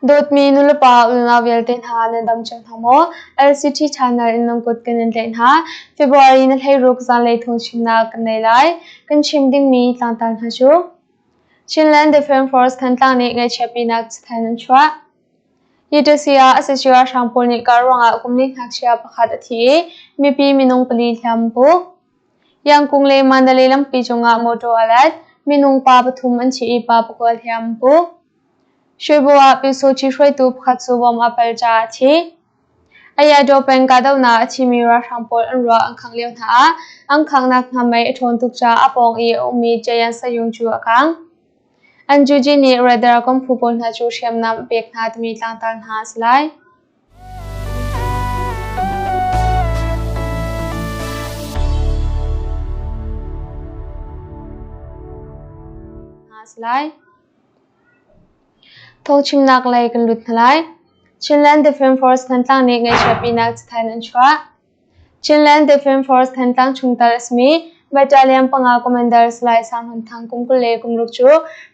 Dawtmi nulepa unau vialte hna nan dam cio hna maw? LCT channel in nan kut kan in tlaih hna. February na 16 zanlei thawngchimnak kan nei lai. Kan chim dingmi tlangtar hna cu Chinland Defense Force Thantlang nih ngaihchiatpinak cathanh an chuah. Hi ah a si ralhrang pawl nih kar ruangah kum li ngakchia pakhat a thi i mipi minung pali hliam an pu. Yangkung le Mandalay lampi cungah motor a let. Minung pa pathum an thi i pa pakua hliam an pu. Shwebo ah Pyusawhti hruaitu pakhat cu bom a pal caah a thi. Ayadaw peng kahdohnak a thimi ralhrang pawl an ruah an khangh lio hna ah an khanghnak hna mei a ṭhawn tuk caah a pawng i a ummi Jayan Sayung cu a kang. NUG nih radar phu pawl hna cu hriamnam a pek hna timi tlangtar hna a si lai. Hna a si lai. Thawngchimnak lei kan lut hna lai. Chinland Defense Force Thantlang nih ngaihchiatpinak cathanh an chuah. Chinland Defense Force Thantlang chungtel a simi Battalion panga Commander Salai Sang Hlun Thang kum 26 cu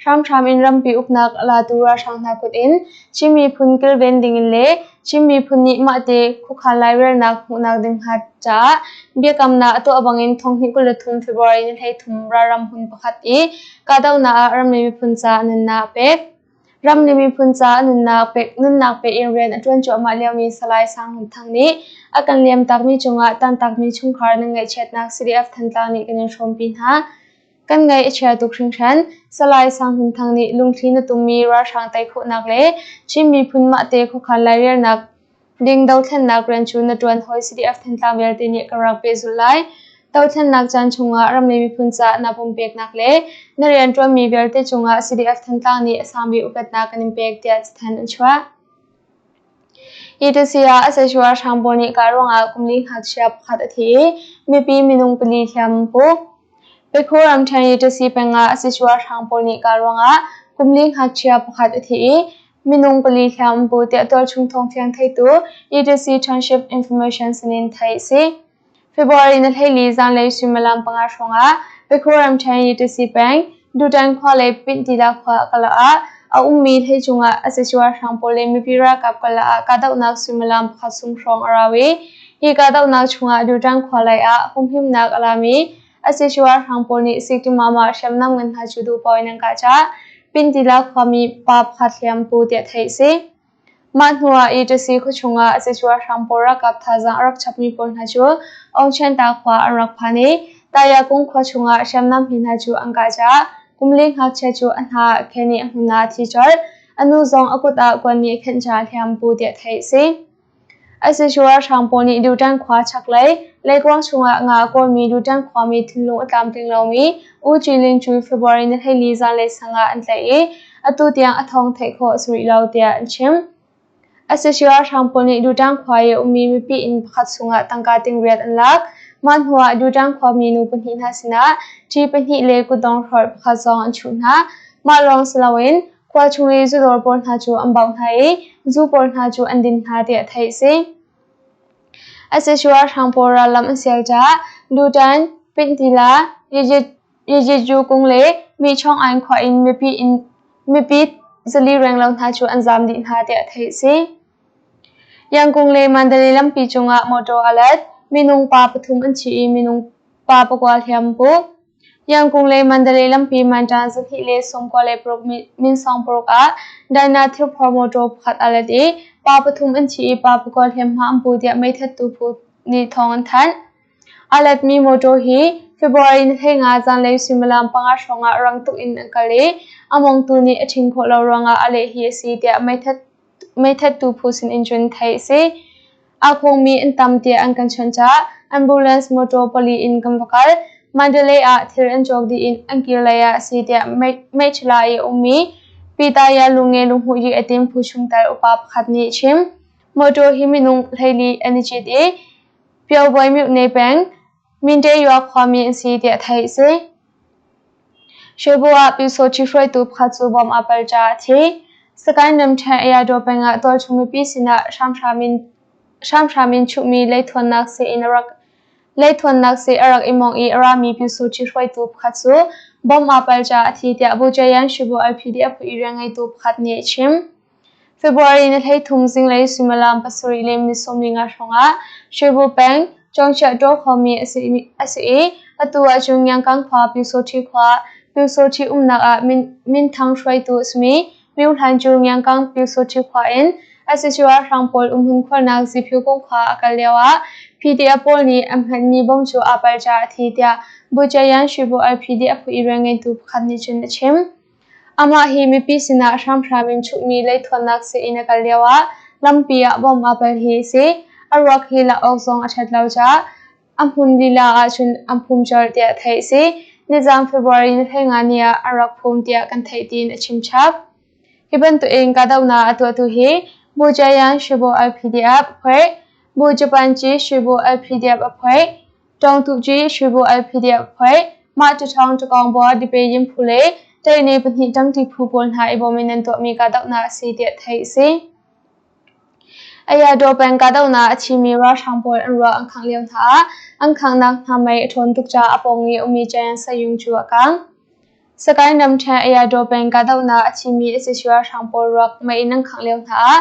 hramhram in rampi uknak a latu ralhrang hna kut in Chin miphun kilven dingin le Chin miphun nih mahte khuakhan lairelnak hmuhnak ding hnga caah biakamnak a tuah bangin thonghnih 23 February ni 13 ralram hmun pakhat i kahdohnak ah ram le miphun caah nunnak a pek. Ram le miphun caah nunnak pe in rian a ṭuan cuahmah liomi Salai Sang Hlun Thang nih a kan liamtakmi cungah tantakmi chungkhar nan ngaihchiatnak CDF Thantlang nih kan in hrawmpi hna. Kan ngaih a chia tuk hringhran. Salai Sang Hlun Thang nih lungthli na tummi ralhrang tei khawhnak le Chin miphun mahte khuakhan lairelnak ding dothlennak rian cu na ṭuan hawi CDF Thantlang vialte nih kan rak pehzulh lai. Dothlennak caan chungah ram le miphun caah naa pumpeknak le na rianṭuanmi vialte cungah CDF Thantlang nih a sangmi upatnak kan in pek tiah cathanh an chuah. Hi tisi ah a sexual hrang pawl nih kah ruangah kum li ngakchia pakhat a thi i mipi minung pali hliam an pu. Pekhu ramṭhen i tisi peng ah a sexual hrang pawl nih kah ruangah kum li ngakchia pakhat a thi i minung pali hliam an pu tiah tualchung thawngfiang theitu ETC Township Information sinin theih a si. February ni 14 zanlei suimilam panga hrawngah Pekhu ramṭhen ETC peng Dutan khua le Pintila khua karlak ah a ummi hlei cungah a sexual hrang pawl le mipi ralkap karlak ah kahdohnak suimilam pakhat chung hrawng a rau i hi kahdohnak chungah Dutan khua lei ah humhimnak a lami a sexual hrang pawl nih Sikimama hriamnam ngan hna cu duh paoh in an kah caah Pintila khuami pa pakhat hliam pu tiah theih a si. Mah hnuah ETC khuachung ah Szechuan hrang pawl ralkap thazaang a rak chapmi pawl hna cu Aungchenta khua an rak phan i Tayakung khua chungah hriamnam hi hna cu an kah caah kum li ngakchia cu a hna khen i a hmun ah a thi colh. A nu zong a kut ah kuan nih a khenh caah hliam pu tiah theih a si. Szechuan hrang pawl nih Dutan khua chaklei leikuang chungah nga a kawlmi Dutan khuami thinlung a tlamtling lomi U Ci Lin cu February ni 14 zanlei sang ah an tlaih i atu tiang a thawng theih khawh a si rih lo tiah an chim. Sac ralhrang pawl nih Dutang khua i a ummi mipi inn pakhat chungah tangka ting riat an lak. Mah hnuah Dutang khuami nu pahnih hna sinah ṭi pahnih le kutdong hrolh pakhat zong an chuh hna. Mah lawng si loin khua chung i zudawr pawl hna cu an bauh hna i zu pawl hna cu an din hna tiah theih a si. Sac ralhrang pawl rallam an sial caah Dutan, Pintila, Yejiju kung le Michong-ain khua in mipi zali renglo hna cu an zaam dih hna tiah theih a si. Yangkung le Mandalay lampi cungah motor a let. Minung pa pathum an thi i minung pa pakua hliam an pu. Yangkung le Mandalay lampi Mantan 296 min 60 ah Dyna thilphor motor pakhat a let i pa pathum an thi i pa pakua hliamhma an pu tiah meithattu phu nih thawng an thanh. A letmi mawṭaw hi February ni 15 zanlei suimilam panga hrawngah rang tuk in an kal i a mongtu nih a ṭhin khawh lo ruangah a leh hi a si tiah meithattu phu sinin cun theih a si. Aa khawngmi an tam tiah an kan chawnh caah ambulance mawṭaw pali in kan va kal. Mandalay ah thil an cawk dih in an kir lei ah a si tiah Meihtila i a ummi Pitaya Lunge Lunghmuh Atim phu chungtel upa pakhat nih a chim. Mawṭaw hi minung 14 an i cit i Pyoboi Myone peng Minte Yua khuami an si tiah theih a si. Shwebo ah Pyusawhti hruaitu pakhat cu bom aa pal caah a thi. Sagaing ramṭhen Ayadaw peng ah tualchung mipi sinah hramhram in chuhmi leithuannak seh a rak i mawngh i a rami Pyusawhti hruaitu pakhat cu bom aa pal caah a thi tiah Bujayan Shibo LPDF phu i rianngeitu pakhat nih a chim. February ni 13 zinglei suimilam 7 le minute 15 hrawngah Shwebu peng Cawngchiah khuami a si i atu ahcun Ngiangkang khua Pyusawṭhi khua Pyusawṭhi umnak ah minthang hruaitu a simi Myo Hlan cu Ngiangkang Pyusawṭhi khua in SSUR hrang pawl umhmun khuarnak Ziphyukung khua a kal lioah PDF pawl nih an hmanhmi bom cu aa palh caah a thi tiah Bujayan Shwebu LPDF phu i rianngeitu pakhat nih cun a chim. Amah hi mipi sinah hramhram in chuhmi leithuannak sii-inn a kal lioah lampi ah bom aa palh hi a si. A ruak hi lak awk zong a ṭhat lo caah a hmun lila ahcun an phum colh tiah theih a si. Nizaan February ni 15 ni ah an rak phum tiah kan theih tiin a chim chap. Hi bantukin kahdohnak a tuahtu hi Bu Jayan Shibo LPDF phuai, Bu Japanci Shibo LPDF a phuai, Ṭawngtuhci Shwebu LPDF phuai, mah ṭaṭhawng ṭakawng Dipeyin phu le Ṭaihne pahnih ṭangṭi phu pawl hna i bawm in an tuahmi kahdohnak a si tiah theih a si. Ayadaw peng kahdohnak a thimi ralhrang pawl an ruah an khangh lio hna ah an khanghnak hna mei a ṭhawn tuk caah a pawng i ummi Giant Sayung cu a kang. Sagaing ramṭhen Ayadaw peng kahdohnak a thimi sac ralhrang pawl ruak mei in an khangh lio hna ah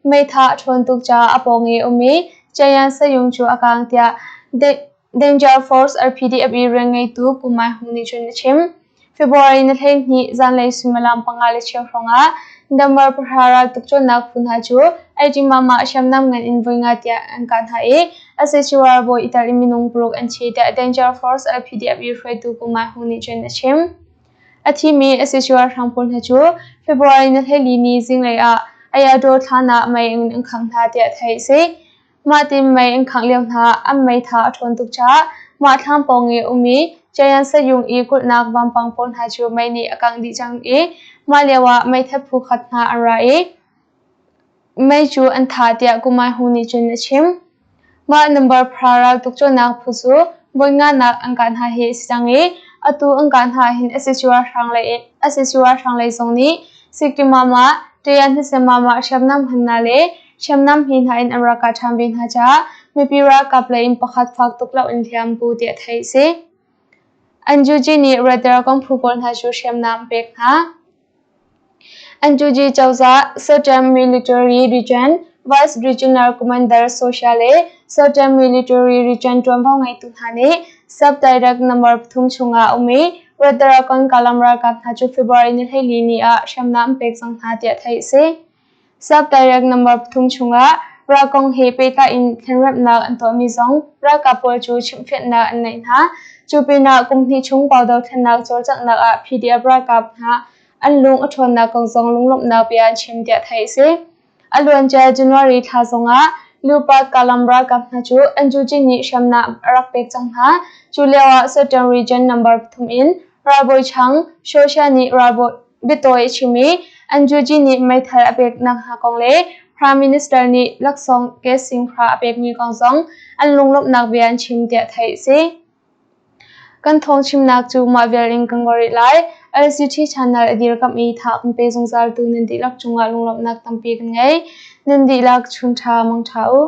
meitha a ṭhawn tuk caah a pawng i um i Chayan Sayung cu a kang tiah Danger Force RPDF i rianngeitu Pu Mai Hung nih cun a chim. February ni 12 zanlei suimilam 5:15 hrawngah Damar pahra raltuk cawnnak phu hna cu Aitimama hriamnam ngan in voi nga tiah an kah hna i sac ralbawi i tel in minung paruk an thi tiah Danger Force LPDF i hruaitu Pu Mai Hung nih cun a chim. A thimi sac ralhrang pawl hna cu February ni 14 ni zinglei ah Ayadaw thlan ah mei in an khangh hna tiah theih a si. Mah tin mei an khangh lio hna an meitha a ṭhawn tuk caah mah thlam pawng i um i Jayan Sayung i kulhnak vampang pawl hna cu mei nih a kangh dih cang i mah lioah meithat phu khat hna an ra i mei cu an thah tiah Kumai Hu nih cun a chim. Mah number phra raltuk cawnnak phu cu voi nganak an kah hna hi a si cang i atu an kah hna hin sac ralhrang lei zong nih Sikimama, Tayanhnisemama hriamnam hmannak le hriamnam hi hna in an rak kah ṭhan ve hna caah mipi ralkap lei in pakhat fak tuk lo in hliam pu tiah theih a si. NUG nih Red Dragon phu pawl hna cu hriamnam a pek hna. NUG cozah Southern Military Region Vice Regional Commander Social le Southern Military Region ṭuanvo ngeitu hna nih Sub-Direct number pathum chungah a um i Red Dragon Kalam ralkap hna cu February ni 14 ni ah hriamnam an pek cang hna tiah theih a si. Sub-Direct number pathum chungah ral kong he pehtlai in thlenremhnak an tuahmi zong ralkap pawl cu chimhfianhnak an ngeih hna. Cu pinah kum hnih chung Pau dothlennak cawlcanghnak ah PDF ralkap hna an lung a ṭhawnnak kong zong lunglawmhnak bia an chim tiah theih a si. A luancia January thla zongah Lupat Kalam ralkap hna cu NUG nih hriamnam a rak pek cang hna. Cu lioah Southern Region number pathum in ralbawi chang Shosha nih ralbawi biatawi a chim i NUG nih meithal a peknak hna kong le Prime Minister nih laksawng gas singhra a pekmi kong zong an lunglawmhnak bia an chim tiah theih a si. Kan thawngchimnak cu mah vial in kan ngol rih lai. LCT channel a dirkamh i tha kan pe zungzaltu nan dihlak cungah lunglawmhnak tampi kan ngei. Nan dihlak chun ṭha mang ṭha u.